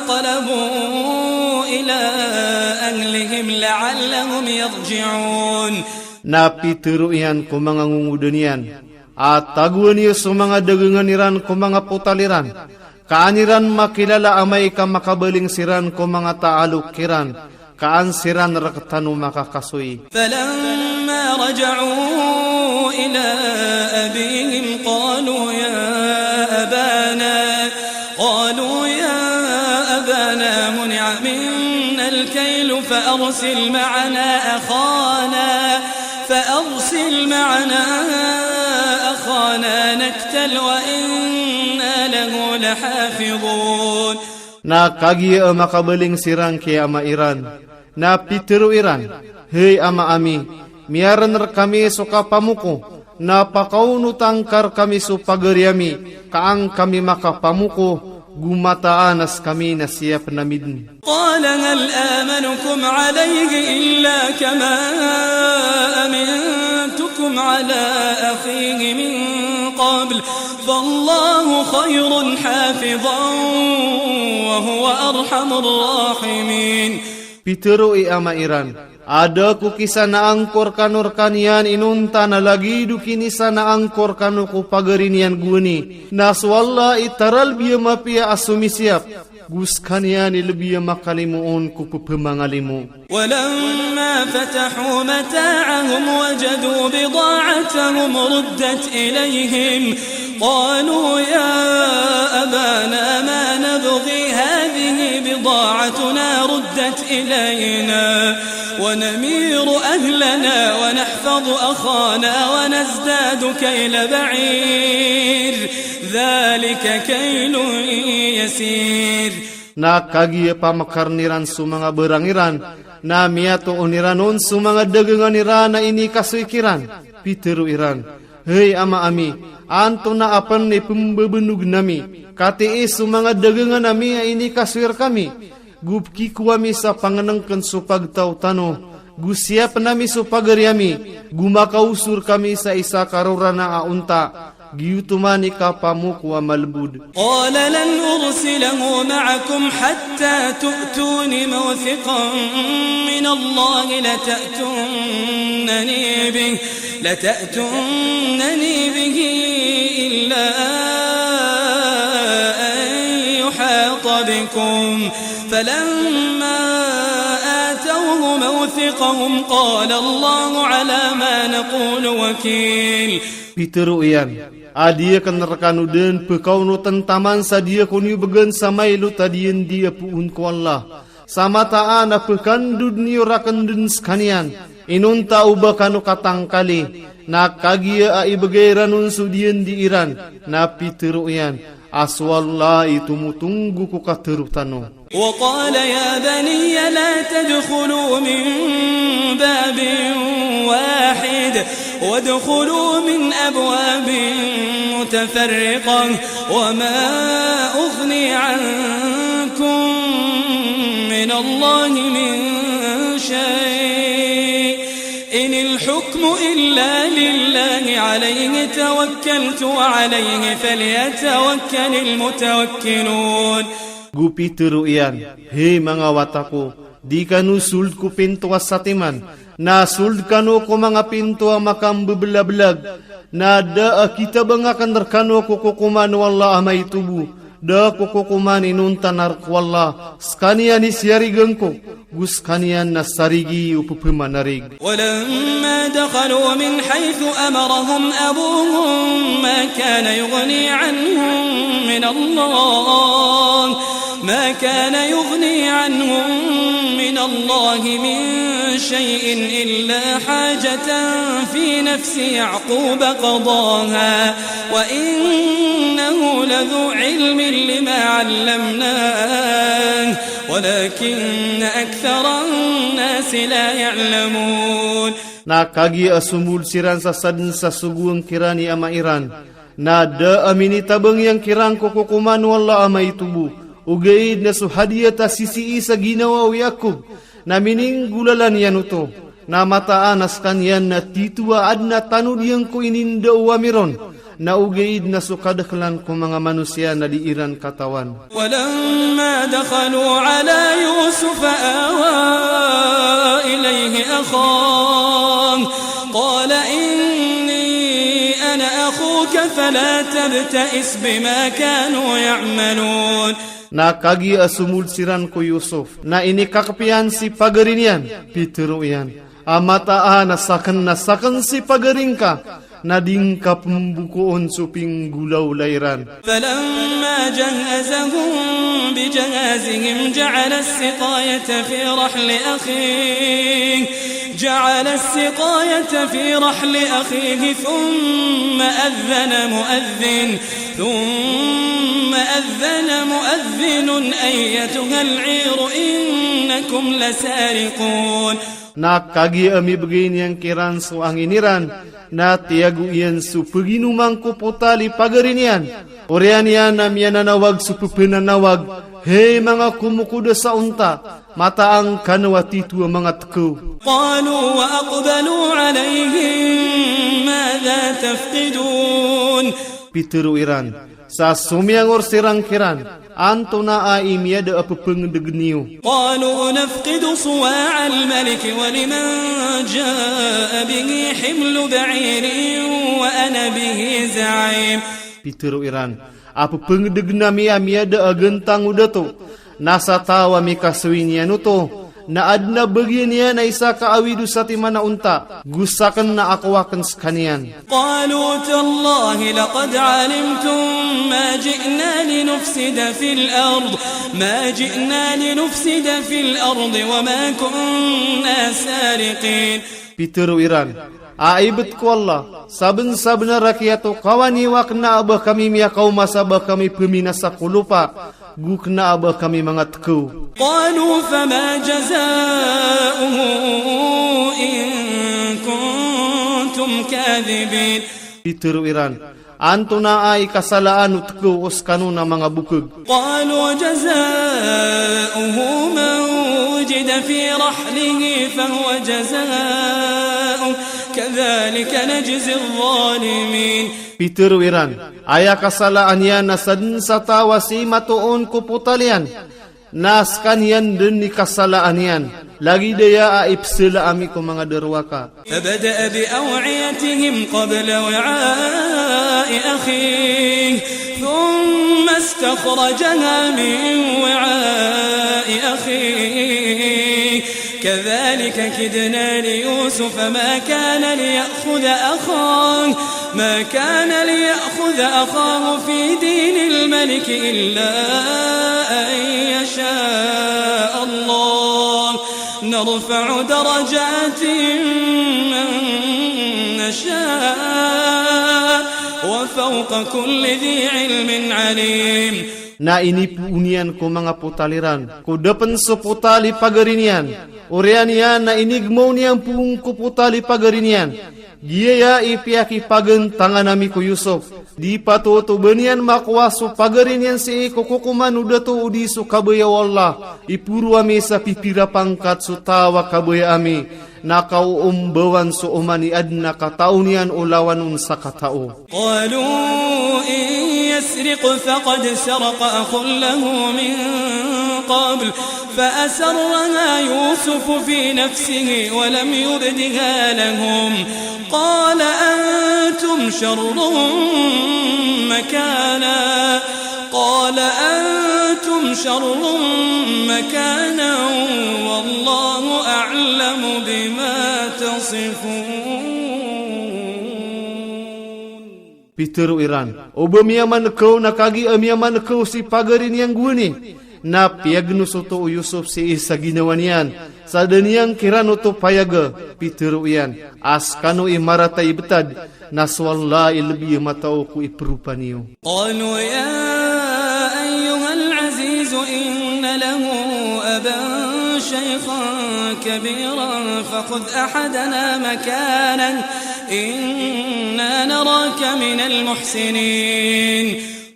انقلبوا إلى أهلهم لعلهم يرجعون. Na pitharo iyan ko manga ngongoda niyan a tagoan iyo so manga dagangan iran ko manga potal iran, ka an iran makilala amay ka makabaling siran ko manga taalok iran, ka an siran rektano makakasoy. فلما رجعوا إلى أبيهم قالوا يا أبانا، قالوا يا أبانا منع منا الكيل فأرسل معنا أخانا، فأرسل معنا أخانا نكتل وإنا له لحافظون. Na kagiya a makabaling siran ki ama iran, na pitharo iran, hay ama ami, miyaren rekami so kapamoko, Na pakaonota ngka rkami so pagari ami, ka an kami makapamoko, go mataan a skami na siyapn ami dn. قال هل آمنكم عليه إلا كما أمنتكم على أخيه من قبل فالله خير حافظا وهو أرحم الراحمين. Pitharo i ama iran, a da ko kisanaan ko rkano rkaniyan inonta na lagid o kinisanaan ko rkano ko pagari niyan gowani, na so Allah i taralbi a mapiya a somisiyap, go skaniyan i lbi a makalimo on ko pphamangalimo. ولما فتحوا متاعهم وجدوا بضاعتهم ردت إليهم قالوا يا أبانا ما نبغي هذه بضاعتنا ردت إلينا ونمير أهلنا ونحفظ أخانا ونزداد كيل بعير ذلك كيل يسير. Na kagiya pamkarn iran so manga barang iran, na miyatoon iran on so manga dagangan iran a inikasoy kiran. Pitharo iran, hay ama ami, antonaa pn i pmbabanog nami, katii so manga dagangan ami a inikasoy rkami, go pkikowa mi sa pangnngkn so pagtaw tano, go siyapn ami so pagari ami, go makaosor kami sa isa ka rorana a onta, giyoto man i kapamoko a malbod. قال لن أرسله معكم حتى تؤتون موثقا من الله لتأتونني به، لتأتونني به إلا أن يحاط بكم. فلما آتوه موثقهم قال الله على ما نقول وكيل. Pitharo iyan, a di akn rkano dn pkaonotn taman sa di ako niyo bgan sa mailot a diyandi a poon ko Allah. Sa mataan a pkandod niyo rakn dn skaniyan, inonta o ba kano katangkali, na kagiya a ibgay iran on so diyandi iran, na pitharo iyan, a so Allah i tomotonggo ko katharo tano. وقال يا بني لا تدخلوا من باب واحد وادخلوا من أبواب متفرقة وما أغني عنكم من الله من شيء إن الحكم إلا لله عليه توكلت وعليه فليتوكل المتوكلون. Go pitharo iyan, hay manga wata ko, di kano sold ko pinto a satiman, na sold kano ko manga pinto a makambebelablag, na da a kitabang akn rkano ko kokoman o Allah a maito bo, da ko kokoman inonta na rk o Allah, skaniyan i siyarigan ko, go skaniyan na sarigi o pphamanarig. ولما دخلوا من حيث أمرهم أبوهم ما كان يغني عنهم من الله، ما كان يغني عنهم من الله من شيء إلا حاجة في نفس يعقوب قضاها، وإنه لذو علم لما علمناه، ولكن أكثر الناس لا يعلمون. Na kagiya a somold siran sa sadn sa sogoan kiran i ama iran, na da a minitabang iyan kiran ko kokoman o Allah a maito bo, ogaid na so hadiyat a sisii sa ginawa o Yakob, na mininggolalan iyan oto. Na mataan a skaniyan na tito a adn a tanod iyan ko inindao ami ron, na ogaid na so kadaklan ko manga manosiya na di iran katawan. ولما دخلوا على يوسف آوى إليه أخاه قال إني أنا أخوك فلا تبتئس بما كانوا يعملون. Na kagiya a somold siran ko Yusuf, na inikakp iyan si pagari niyan, pitharo iyan, a mataan a sakn na sakn si pagari ngka, na di ngka pmbokoon so pinggolawla iran. فلما جهزهم بجهازهم جعل السقاية في رحل أخيه، جعل السقاية في رحل أخيه ثم أذن مؤذن، ثم أذن مؤذن أيتها العير إنكم لسارقون. Na kagiya a mibegay niyan kiran so angin iran, na tiyago iyan so peginoman ko potal i pagari niyan. Oriyan iyan na miyananawag so pepenanawag, "Hay manga komokoda sa onta, mataan kano a tito a manga tkew." قالوا وأقبلوا عليهم ماذا تفقدون. Pitero iran, sa somiyangor siran kiran, "Antonaa i miyada a pepengedegen iyo?" قالوا نفقد صواع الملك ولمن جاء به حمل بعير وأنا به زعيم. Pitero iran, "A pepengedegen ami a miyada a gentang o dato, na sa taw a mikasoy niyan oto, na aden a bagian iyan a isa ka awid o satiman a onta, go saken na akowa ken sekaniyan." قالوا تالله لقد علمتم ما جئنا لنفسد في الأرض، ما جئنا لنفسد في الأرض وما كنا سارقين. Pitero iran, "A ibet ko Allah, sabensabenar a kiyatokawan iyo a kena a ba kami miyakaoma sa ba kami peminasa ko lopa, go kena a ba kami manga tkew." قالوا فما جزاؤه إن كنتم كاذبين. Pitero iran, "Antonaa i kasalaan o tkew o sekano na manga bokeg?" قالوا جزاؤه من وجد في رحله فهو جزاؤه كذلك نجزي الظالمين. Pitero iran, "Aya kasalaan iyan na saden sa taw a sii matoon ko potal iyan, na sekaniyan den i kasalaan iyan, lagid aya a ipesela ami ko manga derowaka." فبدأ بأوعيتهم قبل وعاء أخيه ثم استخرجها من وعاء أخيه كذلك كدنا ليوسف ما كان ليأخذ أخاه، ما كان ليأخذ أخاه في دين الملك إلا أن يشاء الله، نرفع درجات من نشاء، وفوق كل ذي علم عليم. Na inipoon iyan ko manga potal iran ko da pen so potal i pagari niyan. Oriyan iyan na inigmaw niyan poon ko potal i pagari niyan. Giyaya i piyakipagentangan ami ko Yusuf. Di patoto ba niyan makowa so pagari niyan sii ko kokoman o dato odi so kabaya o Allah. Iporo ami sa pipira pangkat so taw a kabaya ami. Na kaoombawan so oman i aden a katao niyan o lawan on sa katao. قالوا إن يسرق فقد سرق أخ له من قبل فأسرها يوسف في نفسه ولم يبدها لهم قال أنتم شر مكانا، قال أنتم شر مكانا والله أعلم بما تصفون. Pitero iran, "O ba miyamanekaw na kagiya miyamanekaw si pagari niyan gowani, na piyagnos oto o Yusuf sii sa ginawa niyan, sa da niyan kiran oto payaga." Pitero iyan, "A sekano i marata i betad, na so Allah i lebi a matao ko iperopa niyo." قالوا يا أيها العزيز إن له أبا شيخا كبيرا فخذ أحدنا مكانا إنا نراك من المحسنين.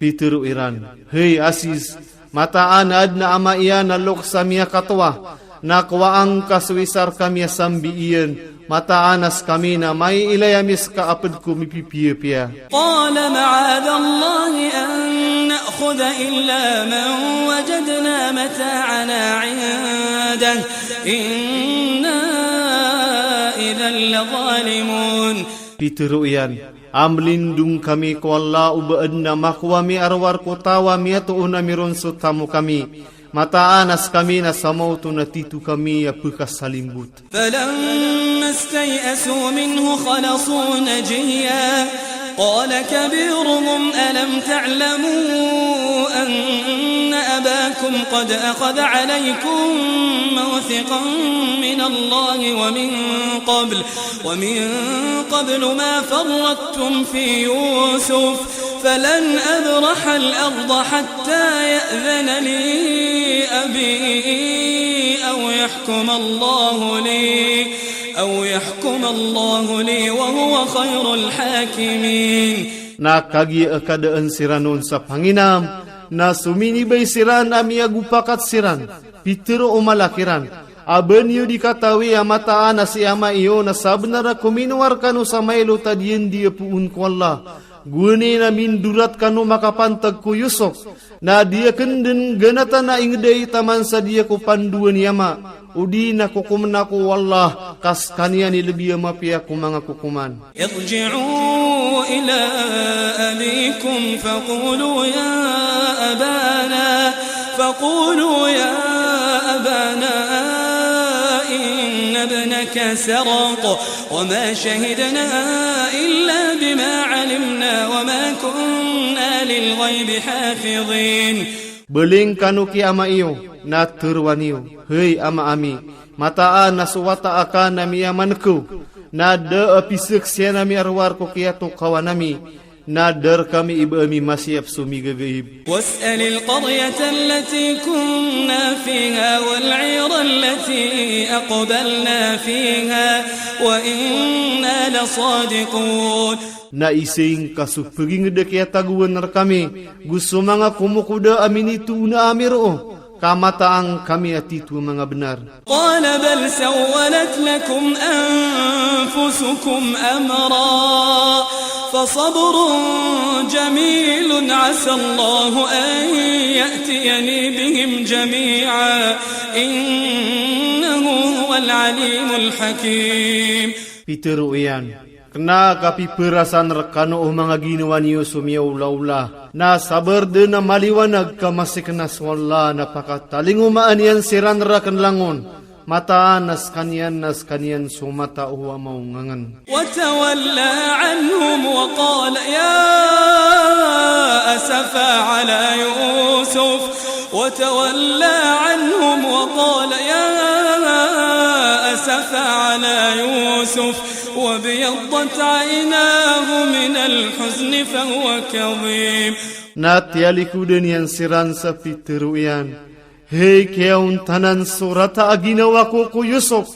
Pitero iran, "Hay Aziz, mataan a aden a ama iyan a loks a miyakatowa, na kowaa ngka so isa rekami a sambi iyan, mataan a sekami na maiilay ami seka a ped ko mipipiyapiya." قال معاذ الله أن نأخذ إلا من وجدنا متاعنا عنده إنا إذا لظالمون. Pitero iyan, "A melindong kami ko Allah o ba aden a makowa mi a rowar ko taw a miyatoon ami ron so tamok ami. Mataan a sekami na sa maoto na tito kami a pekasalimbot." فلما استيئسوا منه خلصوا نجيا قال كبيرهم ألم تعلموا أن أباكم قد أخذ عليكم موثقا من الله ومن قبل، ومن قبل ما فرطتم في يوسف، فلن أبرح الأرض حتى يأذن لي أبي أو يحكم الله لي، أو يحكم الله لي وهو خير الحاكمين. Na kagiya a kadaan siran on sa panginam, na sominibay siran a miyagopakat siran, pitharo o mala kiran, a ba niyo di katawi a mataan a si ama iyo na sabnar a kominowa rkano sa mailot a diyandi a poon ko Allah. Gowani na mindorot kano makapantag ko Yusuf, na di akn dn ganatan a ingd ai taman sa di ako pandowan i ama, odi na kokomn ako o Allah ka skaniyan i lbi a mapiya ko manga kokoman. ارجعوا إلى أبيكم فقولوا يا أبانا، فقولوا يا أبانا إن ابنك سرق وما شهدنا إلا بما علمنا وما كنا للغيب حافظين. Baling kano ki ama iyo, na tharoa niyo, hay ama ami, mataan a so wata aka na miyamankaw, na da a pizaksian ami a rowar ko kiyatokawan ami, na da rkami i ba ami masiyap so migagaib. واسأل القرية التي كنا فيها والعير التي أقبلنا فيها وإنا لصادقون. Na isaing ka so pagingd a kiyatagoan rkami, go so manga komokoda a minitoona ami roo, ka mataan kami a titho a manga bnar. قال بل سولت لكم أنفسكم أمرا فصبر جميل عسى الله أن يأتيني بهم جميعا إنه هو العليم الحكيم. Pitharo iyan, kna a kapipharasan rkano o manga ginawa niyo so miyaolaola. Na sabar dn a maliwanag ka masikna so Allah na pakatalingomaan iyan siran rakn langon. Mataan a skaniyan na skaniyan so matao a maongangn. وتولى عنهم وقال يا أسفى على يوسف، وتولى عنهم وقال يا أسفى على يوسف، وابيضت عيناه من الحزن فهو كظيم. Na tiyalikhodan iyan siran sa pitharo iyan, hay kiyaontanan so rata a ginawa ko ko Yusuf,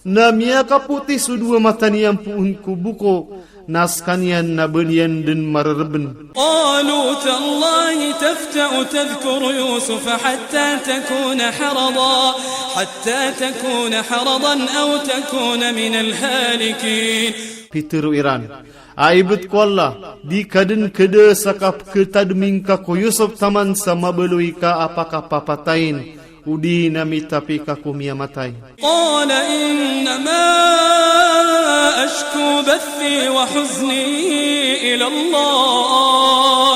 na miyakapoti so dowa mata niyan poon ko boko, na skaniyan na ba niyan dn marerebn. قالوا تالله تفتأ تذكر يوسف حتى تكون حرضا، حتى تكون حرضا أو تكون من الهالكين. Pitharo iran, a ibt ko Allah, di ka dn kda sa kapkhatadmi ngka ko Yusuf taman sa mabaloy ka a pakapapatayin, odi na mitapi ka ko miyamatay. قال إنما أشكو بثي وحزني إلى الله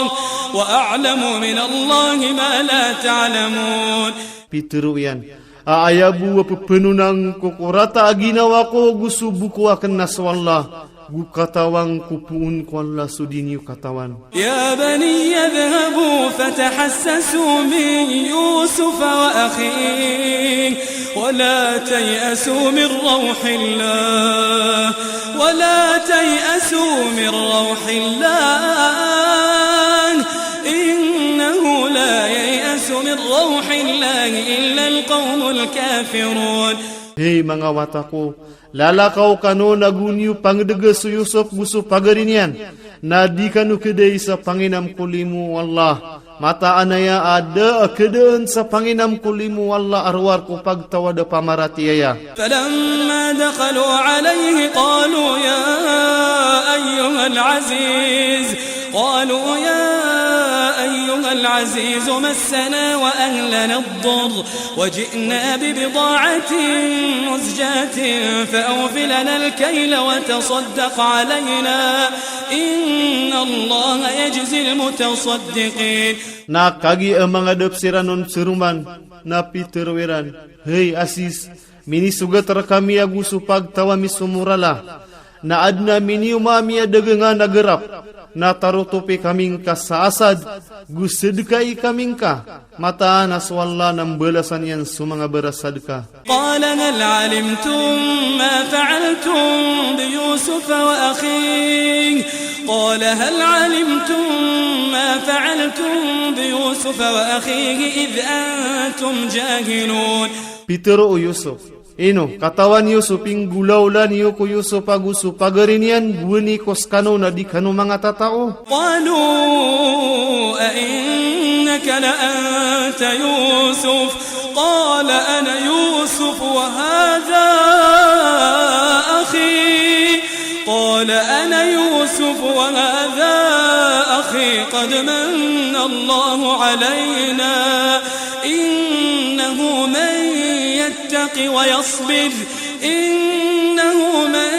وأعلم من الله ما لا تعلمون. Pitharo iyan, a aya bo a pphanonan ko ko rata a ginawa ko go so boko akn na so Allah, go katawan ko poon ko Allah so di niyo katawan. يا بني اذهبوا فتحسسوا من يوسف وأخيه ولا تيأسوا من روح الله، ولا تيأسوا من روح الله، إنه لا ييأس من روح الله إلا القوم الكافرون. Hay manga wata ko, lalakaw kano na go niyo pangdga so Yusuf go so pagari niyan, na di kano kdai sa panginam ko limo o Allah. Mataan aya a da a kdaan sa panginam ko limo o Allah a rowar ko pagtawad a pamaratiyaya. فلما دخلوا عليه قالوا يا أيها العزيز، قالوا يا أيها العزيز مسنا وأهلنا الضر وجئنا ببضاعة مزجاة فأوف لنا الكيل وتصدق علينا إن الله يجزي المتصدقين. Na kagiya a mangadap siran on so roman, na pitharo iran, hay Aziz, minisogat rkami ago so pagtaw ami so morala. Na adn a minioma ami a dagangan a garap, na tarotopi kami ngka sa asad, go sedkai kami ngka. Mataan a so Allah na mbalasan iyan so manga barasadka. قال هل علمتم ما فعلتم بيوسف وأخيه؟ قال هل علمتم ما فعلتم بيوسف وأخيه إذ أنتم جاهلون. Pitharo o Yusuf, ino, katawan iyo so pinggolaola niyo ko Yusuf ago so pagari niyan, gowani ko skano na di kano mangatatao? قالوا أئنك لأنت يوسف قال أنا يوسف وهذا أخي قال أنا يوسف وهذا أخي قد من الله علينا إنه من يتق ويصبر إنه من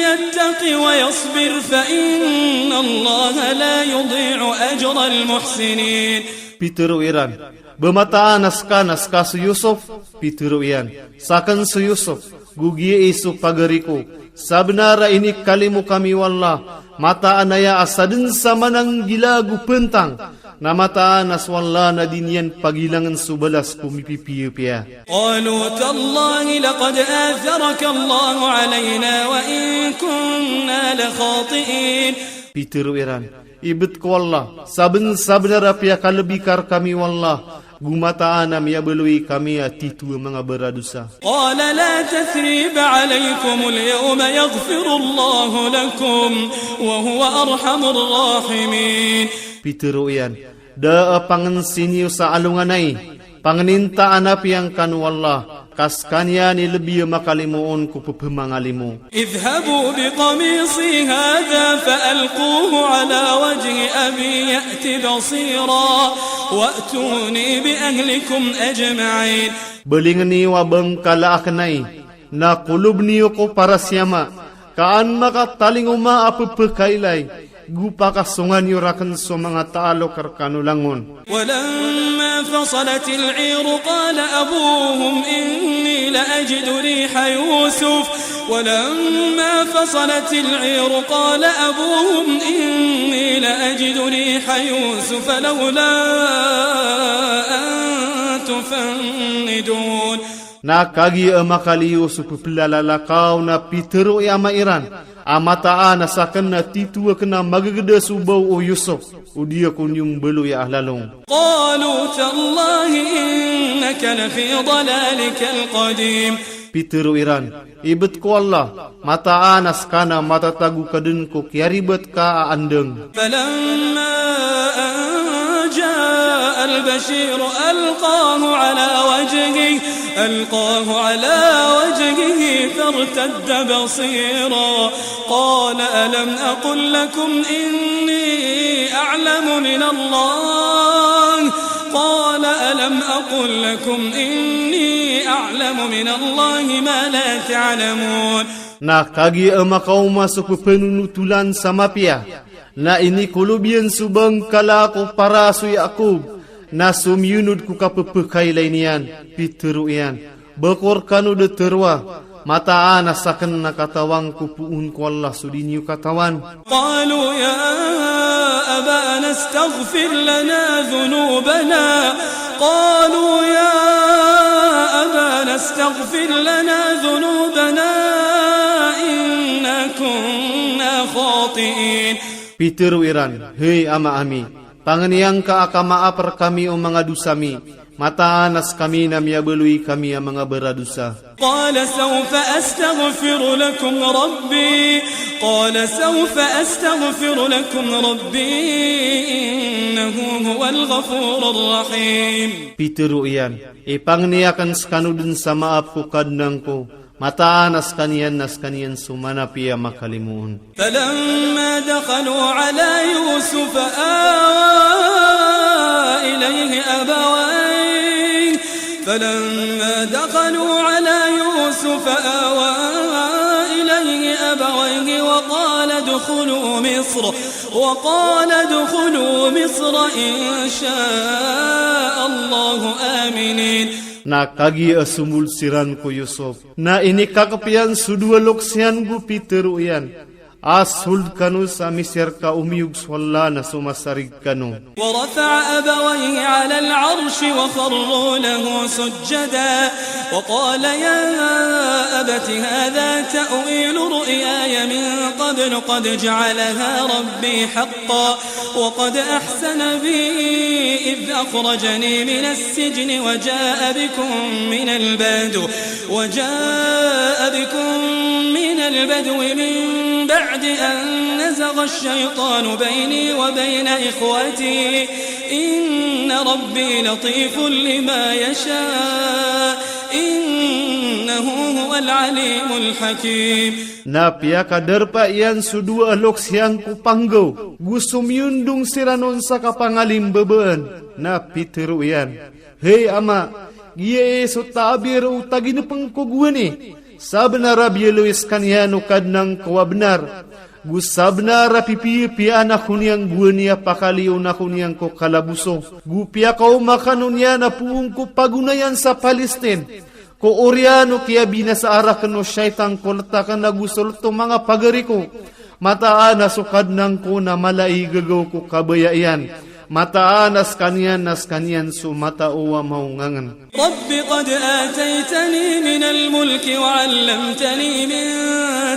يتق ويصبر فإن الله لا يضيع أجر المحسنين. Pitharo iran, ba mataan a ska na ska so Yusuf? Pitharo iyan, sakn so Yusuf, go giya i so pagari ko. Sabnar a inikalimo kami o Allah, mataan aya a sadn sa mananggila ago pantang, na mataan a so Allah na di niyan pagilangn so balas ko mipipiyapiya. قالوا تالله لقد آثرك الله علينا وإن كنا لخاطئين. Pitharo iran, ibt ko Allah, sabnsabnar a piyakalbi ka rkami o Allah, go mataan a miyabaloy kami a titho a manga baradosa. قال لا تثريب عليكم اليوم يغفر الله لكم وهو أرحم الراحمين. Pitharo iyan, da a pangnsi niyo sa alongan ai, pangnintaan a piyangkan o Allah, ka skaniyan i lbi a makalimo on ko pphamangalimo. اذهبوا بقميصي هذا فألقوه على وجه أبي يأت بصيرا وأتوني بأهلكم أجمعين. Balingn iyo a bangkala akn ai, na kolob niyo ko paras i ama, ka an makatalingoma a pphakailay, go pakasongan iyo rakn so manga taalok rkano langon. ولما فصلت العير قال أبوهم إني لأجد ريح يوسف ولما فصلت العير قال أبوهم إني لأجد ريح يوسف لولا أن تفندون. Na kagiya a makaliyo so pplalalakaw na pitharo i ama iran a mataan a sakn na titho akn a magagda so baw o Yusuf, odi ako niyo mbaloy a alalong. قالوا تالله إنك لفي ضلالك القديم. Pitharo iran, ibt ko Allah, mataan a ska na matatago ka dn ko kiyaribat ka a andang. فلما أن جاء البشير ألقاه على وجهه ألقاه على وجهه فارتد بصيرا قال ألم أقل لكم إني أعلم من الله قال ألم أقل لكم إني أعلم من الله ما لا تعلمون. Na kagiya a makaoma so pphanonotholan sa mapiya, na inikolob iyan so bangkala ko paras o Yakob, na somiyonod ko kappphakailay niyan, pitharo iyan, ba ko rkano da tharoa, mataan a sakn na katawan ko poon ko Allah so di niyo katawan. قالوا يا أبانا استغفر لنا ذنوبنا قالوا يا أبانا استغفر لنا ذنوبنا إنا كنا خاطئين. Pitharo iran, hay ama ami, pangni angka a kamaap rkami o manga dosa mi, mataan a skami na miyabaloy kami a manga baradosa. قال سوف أستغفر لكم ربي قال سوف أستغفر لكم ربي إنه هو الغفور الرحيم. Pitharo iyan, ipangni akn skano dn sa maap ko Kadnan ko, mataan a skaniyan na skaniyan so manapiya a makalimoon. فلما دخلوا على يوسف آوى إليه أبويه فلما دخلوا على يوسف آوى إليه أبويه وقال ادخلوا مصر وقال ادخلوا مصر إن شاء الله آمنين. Na kagiya a somold siran ko Yusuf, na inikakp iyan so dowa loks iyan go pitharo iyan, A sold kano sa misiyar ka omiyog so Allah na so masarig kano. ورفع أبويه على العرش وخروا له سجدا وقال يا أبت هذا تأويل رؤياي من قبل قد جعلها ربي حقا وقد أحسن بي إذ أخرجني من السجن وجاء بكم من البدو وجاء بكم من البدو من بعد أن نزغ الشيطان بيني وبين إخوتي إن ربي لطيف لما يشاء إنه هو العليم الحكيم. Na piyakadarpa iyan so dowa a loks iyan ko panggaw, go somiyondong siran on sa kapangalimbabaan, na pitharo iyan, Hay ama, giya i so taabir o taginepeng ko gowani. Sabenar a biyaloy sekaniyan o Kadnan ko a benar. Go sabenar a pipiyapiya ako niyan gowani a pakaliyo ako niyan ko kalaboso. Go piyakaoma kano niyan a poon ko pagonayan sa Palestine. Ko oriyan o kiyabinasaan raken o shaytan ko letaken ago so leto manga pagari ko. Mataan a so Kadnan ko na mala i gagaw ko kabaya iyan. Mataan a sekaniyan na sekaniyan so matao a maongangen. رب قد آتيتني من الملك وعلمتني من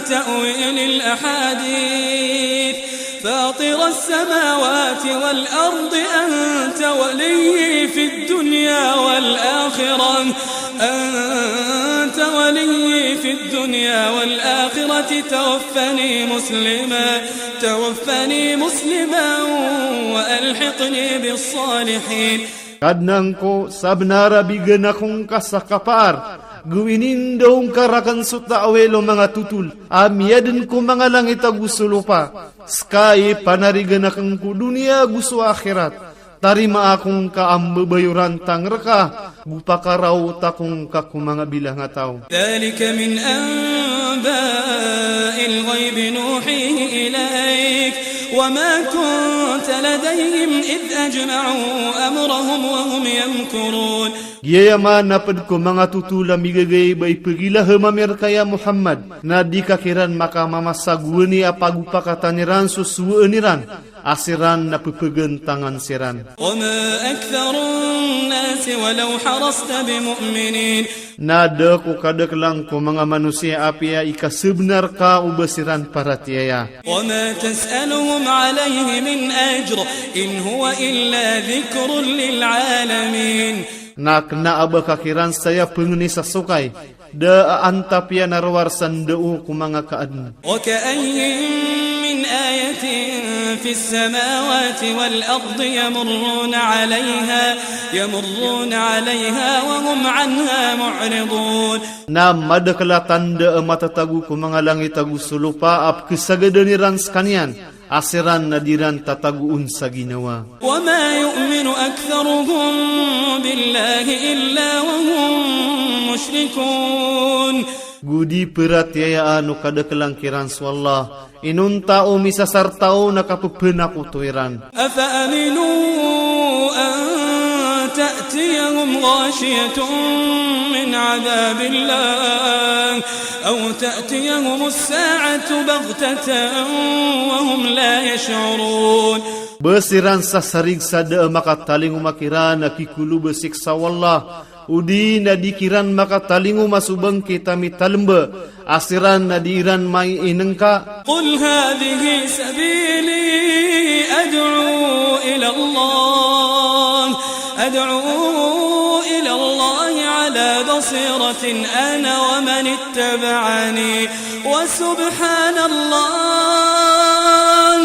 تأويل الأحاديث فاطر السماوات والأرض أنت ولي في الدنيا والآخرة أنت ولي في الدنيا والآخرة توفني مسلما توفني مسلما وألحقني بالصالحين. Kadnan ko, sabenar a bigan ako ngka sa kapaar, go inindaw ngka raken so taawil o manga totol a miyaden ko manga langit ago so lopa. Seka i panarigan aken ko doniya ago so akhirat. Tarimaa ako ngka a mbabayoran tang reka, go pakaraota ako ngka ko manga bilang a taw. ذلك من أنباء الغيب نوحيه إليك وما كنت لديهم إذ أجمعوا أمرهم وهم يمكرون. Giyaya man a ped ko manga totol a migagay ba ipegilahem ami reka ya Muhammad, na di ka kiran makamamasa gowani a pagopakatan iran so sowaan iran, a siran na pepegentangan siran. وما أكثر الناس ولو حرصت بمؤمنين. Na da ko kadakelan ko manga manosiya apiya ikasebenar ka o ba siran paratiyaya. وما تسألهم عليه من أجر إن هو إلا ذكر للعالمين. Na kena a ba ka kiran saya pengeni sa sokay, da a antap iyan a rowar sa ndao ko manga kaaden. وكأين من آية في السماوات والأرض يمرون عليها يمرون عليها وهم عنها معرضون. Na madakel a tanda a matatago ko manga langit ago so lopa a pekesagadan iran sekaniyan, a siran na di ran tatagoon sa ginawa. وما يؤمن أكثرهم بالله إلا وهم مشركون. Go di peratiyayaan o kadakelan kiran so Allah, inonta o misasarta on a kapepenakoto iran. أفأمنوا أن تأتيهم غاشية من عذاب الله أو تأتيهم الساعة بغتة وهم لا يشعرون. Ba siran sasarig sa da a makatalingoma kiran a kikolob a siksa o Allah, odi na di kiran makatalingoma so bangkit a mitalemba, a siran na di iran mainengka. قل هذه سبيلي أدعو إلى الله أدعو إلى الله على بصيرة أنا ومن اتبعني وسبحان الله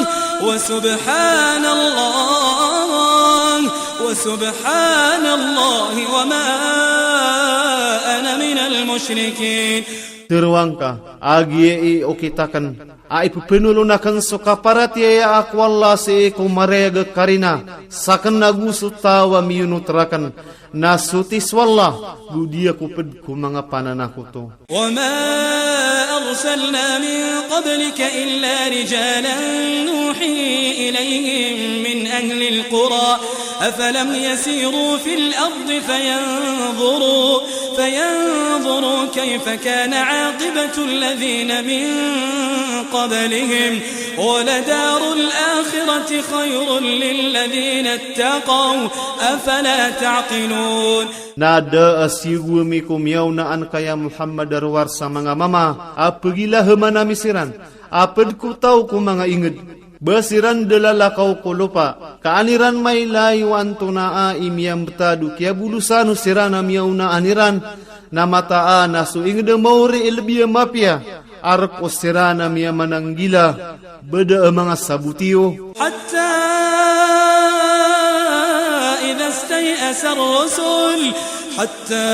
وسبحان الله وسبحان الله وما أنا من المشركين. Teroang ka, a giya i okit aken, a ipepenolon aken so kaparatiyaya ko Allah sii ko marayag a karina, saken ago so taw a miyonot raken, na soti so Allah, go di ako ped ko manga pananakoto. وما أرسلنا من قبلك إلا رجالا نوحي إليهم من أهل القرى أفلم يسيروا في الأرض فينظروا فينظروا كيف كان عاقبة الذين من قبلهم ولدار الآخرة خير للذين اتقوا أفلا تعقلون. Na da a siyogo ami ko miyaonaan ka ya Muhammad a rowar sa manga mama a pgilahaman ami siran a pd ko taw ko manga ingd. Ba siran da lalakaw ko lopa, ka an iran mailay o antonaa i miyambtad o kiyabolosan o siran a miyaonaan iran, na mataan a so ingd a mawri i lbi a mapiya a rk o siran a miyamananggila, ba da a manga sabot iyo. حتى إذا استيأس الرسل حتى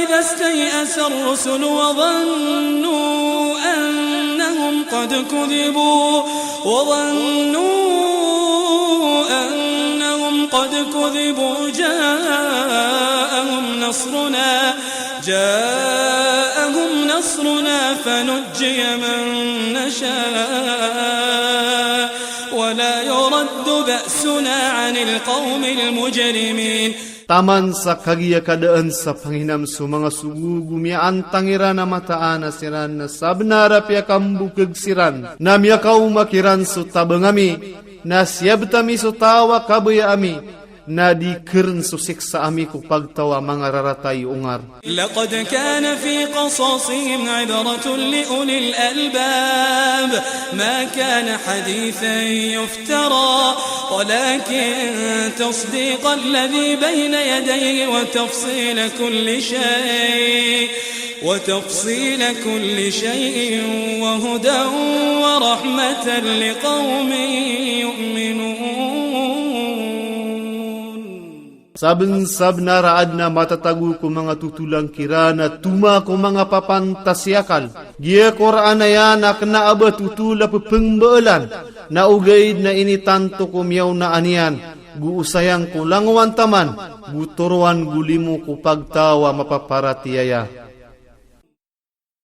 إذا استيأس الرسل وظنوا أنهم قد كذبوا وظنوا أنهم قد كذبوا جاءهم نصرنا جاءهم نصرنا فنجي من نشاء ولا يرد بأسنا عن القوم المجرمين. Taman sa kagiya kadaan sa panghinam so manga sogo go miyaantang iran a mataan a siran na sabnar a piyakambokg siran na miyakaoma kiran so tabang ami, na siyabt ami so taw a kabaya ami, na di krn so siksa ami ko pagtaw a manga rarata i ongar. لقد كان في قصصهم عبرة لأولي الألباب ما كان حديثا يفترى ولكن تصديق الذي بين يديه وتفصيل كل شيء وتفصيل كل شيء وهدى ورحمة لقوم يؤمنون. Sabnsabnar a adn a matatago ko manga totolang kiran a toma ko manga papantas i akal. Giya Qur'an aya na kna a ba totol a pphmbaalan, na ogaid na initanto ko miyaonaan iyan, go osayang ko langowan taman, go toroan go limo ko pagtaw a mapaparatiyaya.